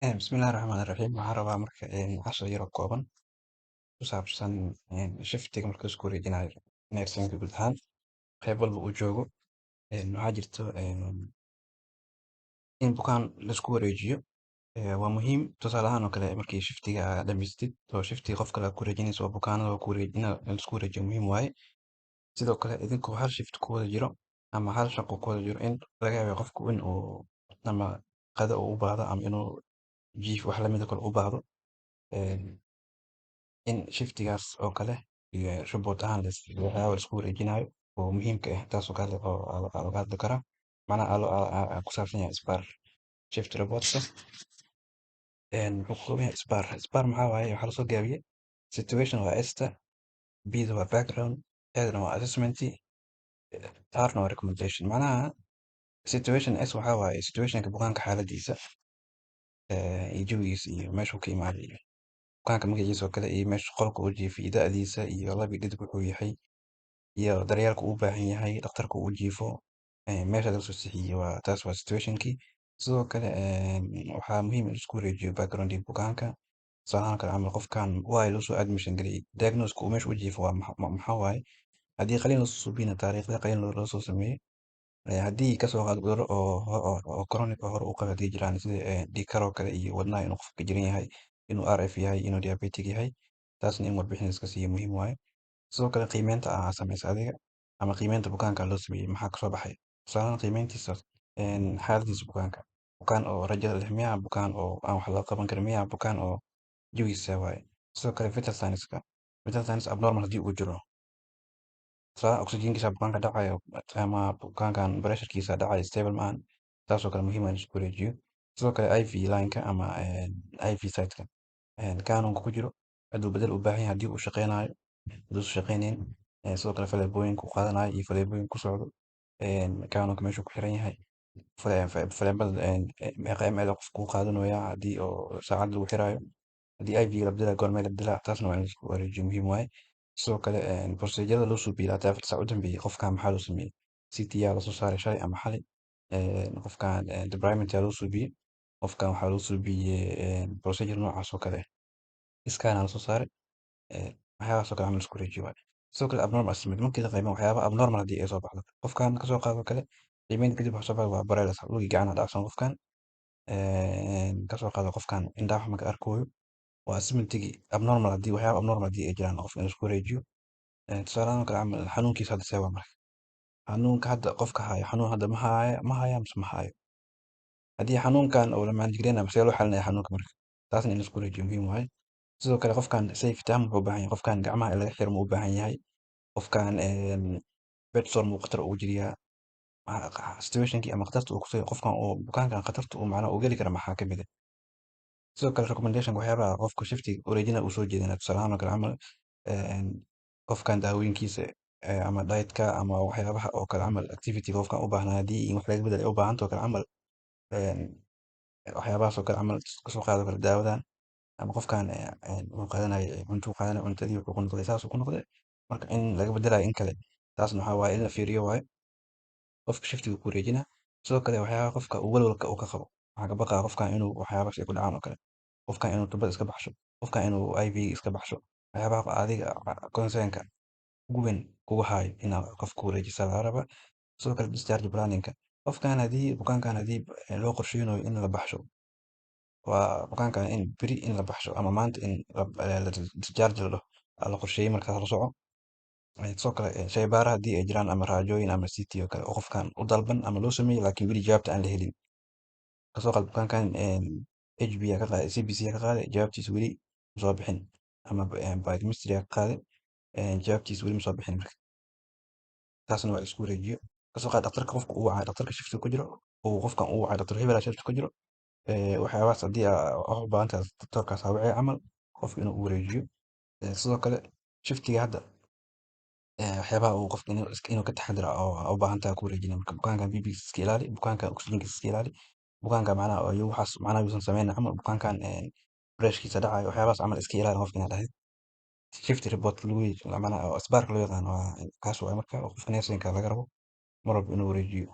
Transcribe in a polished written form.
Bismillahi Raxmaani Raxiim. Waxaan rabaa marka cashar yar oo kooban ku saabsan shiftiga marka la isku wareejinayo nursing guud ahaan qayb walba uu joogo. Waxaa jirto in bukaan la isku wareejiyo waa muhiim. Tusaale ahaan oo kale, markii shiftiga aad dhamaystid oo shiftiga qof kale aad ku wareejinayso oo bukaanada ku wareejina in la isku wareejiyo muhiim waaye. Sidoo kale, idinkoo hal shift ku wada jiro ama hal shaqo ku wada jiro, in laga yaabo qofku in uu ama qado uu u baahdo ama inuu jiif wax lamid ah kale u baahdo, in shiftigaas oo kale iyo report ahaan waxyaaba la isku wareejinayo oo muhiimka ah, taas oo kale oo laga hadli karaa, macnaha ku saabsan yahay SBAR shift reportka. Wuxuu ka kooban yahay SBAR. SBAR maxaa waaye? Waxaa lasoo gaabiyey situation waa S-ta, B-da waa background, A-dana waa assessment, R-na waa recommendation. Macnaha situation S waxaa waaye situationka bukaanka, xaaladiisa iyo jawigiisa iyo meeshuu ka imaaday iyo bukaanka magaciisa oo kale iyo meesha qolka uu jiifo iyo da'diisa iyo lab iyo dhedig wuxuu yahay iyo daryeelka uu u baahan yahay, dhakhtarka uu jiifo, meesha laga soo seexiyey. Waa taas, waa situationkii. Sidoo kale, waxaa muhiim in la isku wareejiyo background bukaanka. Tusaale ahaan kale camal, qofkan why loo soo admission gareeyey, diagnosis uu meesha u jiifo waa maxaa waaye, haddii qaliin loo soo suubiyeyna taariikhda qaliin loo soo sameeyey, haddii kasoo qaad cudurro oo chronic oo hore u qabay haddii jiraan, sida dhiig kar oo kale iyo wadnaha inuu qofka jiran yahay, inuu RF yahay, inuu diabetic yahay, taasna in warbixin iska siiyo muhiim waaye. Sidoo kale, qiimeynta aa sameysay adiga ama qiimeynta bukaanka loo sameeyey maxaa kasoo baxay? Tusaale ahaan, qiimeyntiisa xaaladiisa bukaanka, bukaan oo rajada leh miyaa, bukaan oo aan wax laga qaban karin miyaa, bukaan oo jawigiisa waaye. Sidoo kale, vital signs-ka, vital signs abnormal haddii uu jiro, tusaale oxygenkiisa bukaanka dhacayo ama bukaankan pressurekiisa dhacayo, stable maahan, taasoo kale muhiim ah in la isku wareejiyo. Sidoo kale, IV line-ka ama IV site-ka cannula ku jiro haduu bedel u baahan yahay, haddii uu shaqeynayo, haduusan shaqeyneyn. Sidoo kale, faleebooyinka uu qaadanayo iyo faleebooyinka ku socdo, cannula meeshuu ku xiran yahay, faleebada meeqa ml qofka uu qaadanaya, haddii oo saacad lagu xiraayo, haddii IV la bedelayo, goormee la bedelaa, taasna waa in la isku wareejiyo, muhiim waaye. Sidoo kale, procedure loo suubiyey 24 saac u dambeeyey qofkan maxaa loo sameeyey? CT yaa lasoo saaray shalay ama xalay, qofkan debridement yaa loo suubiyey, qofkan waxaa loo suubiyey procedure noocaas oo kale, scan aa lasoo saaray, waxyaabahaas oo kale camal isku wareejiyo waaye. Sidoo kale, abnormal assessment markii la qiimeeyo, waxyaaba abnormal haddii ay soo baxdo qofkan, kasoo qaado kale qiimeynta kadib waxa soo baxay waa paralysis, lugii gacana dhacsan qofkan, kasoo qaado qofkan indhaha wax maka arkooyo, waa assessmentigii abnormal. Haddii waxyaaba abnormal haddii ay jiraan, qofka in la isku wareejiyo. Tusaale ahaan kale camal, xanuunkiisa hadda see waa? Marka xanuunka hadda qofka hayo, xanuun hadda ma haayo, ma haya mise ma hayo? Haddii xanuunkan oo la manage gareynayo, see loo xalinaya xanuunka? Marka taasna in la isku wareejiyo muhiim waaye. Sidoo kale, qofkan safety ahaan muxuu u baahan yahay? Qofkan gacmaha in laga xiro ma u baahan yahay? Qofkan bedsore muu khatar ugu jiriyaa? Situationkii ama khatarta uu kusugan qofkan oo bukaankan, khatarta uu macnaha uu geli kara maxaa kamid ah? Sidoo kale, recommendation, waxyaabaha qofka shifti wareejina uu soo jeedinayo. Tusaale ahaan oo kale camal, qofkan daawooyinkiisa ama dietka ama waxyaabaha oo kale camal, activity qofkan u baahnaa haddii in wax laga bedelo ay u baahantaho kale camal, waxyaabahaas oo kale camal, kasoo qaado kale daawadan ama qofkan wuxuu qaadanayay cunto uu qaadanayay, cuntadii wuxuu ku noqday saas uu ku noqday, marka in laga bedelayo in kale, taasna waxaa waaye in la fiiriyo waaye qofka shiftiga ku wareejina. Sidoo kale, waxyaabaha qofka uu walwalka uu ka qabo, waxaa ka baqaa qofkan inuu waxyaabahaas ay ku dhacaan oo kale, qofkan inuu tubada iska baxsho, qofkan inuu IV iska baxsho, waxyaabaha adiga concernka ugu weyn kugu haayo inaad qofka ku wareejisaa laga rabaa. Sidoo kale, discharge planning-ka qofkan, haddii bukaankan haddii loo qorsheynayo in la baxsho, waa bukaankan in beri in la baxsho ama maanta in la discharge la dhaho la qorsheeyay, markaas la soco. Sidoo kale, shaybaara haddii ay jiraan ama raajooyin ama CT oo kale oo qofkan u dalban ama loo sameeyay laakiin weli jawaabta aan la helin. Kasoo qaad bukaankan HB aa ka qaaday, CBC aa ka qaaday, jawaabtiisa weli ma soo bixin, ama biochemistry aa ka qaaday, jawaabtiisa weli ma soo bixin. Marka taasna waa isku wareejiyo. Kasoo qaad dhakhtarka qofka uu wacay, dhakhtarka shift ku jiro uu qofkan uu wacay, dhaktar hebel aa shift ku jiro, waxyaabahaas haddii aa u baahan tahay doctorkaas aa wacay camal, qofka inuu u wareejiyo. Sidoo kale, shiftiga hadda waxyaabaha uu qofka inuu ka taxadaro oo u baahan tahay ku wareejinaya. Marka bukaankan BP iska ilaali, bukaankan oxygen iska ilaali, bukaanka macnaha oo waxaas macnaha yuusan sameynin camal, bukaankan pressure-kiisa dhacayo, waxyaabahaas camal iska ilaali qofka inaad dhahdid. Shift report lagu macnaha oo SBAR-ka loo yaqaano waa kaas waaye. Marka qofka nursing-ka laga rabo mar walba inuu wareejiyo.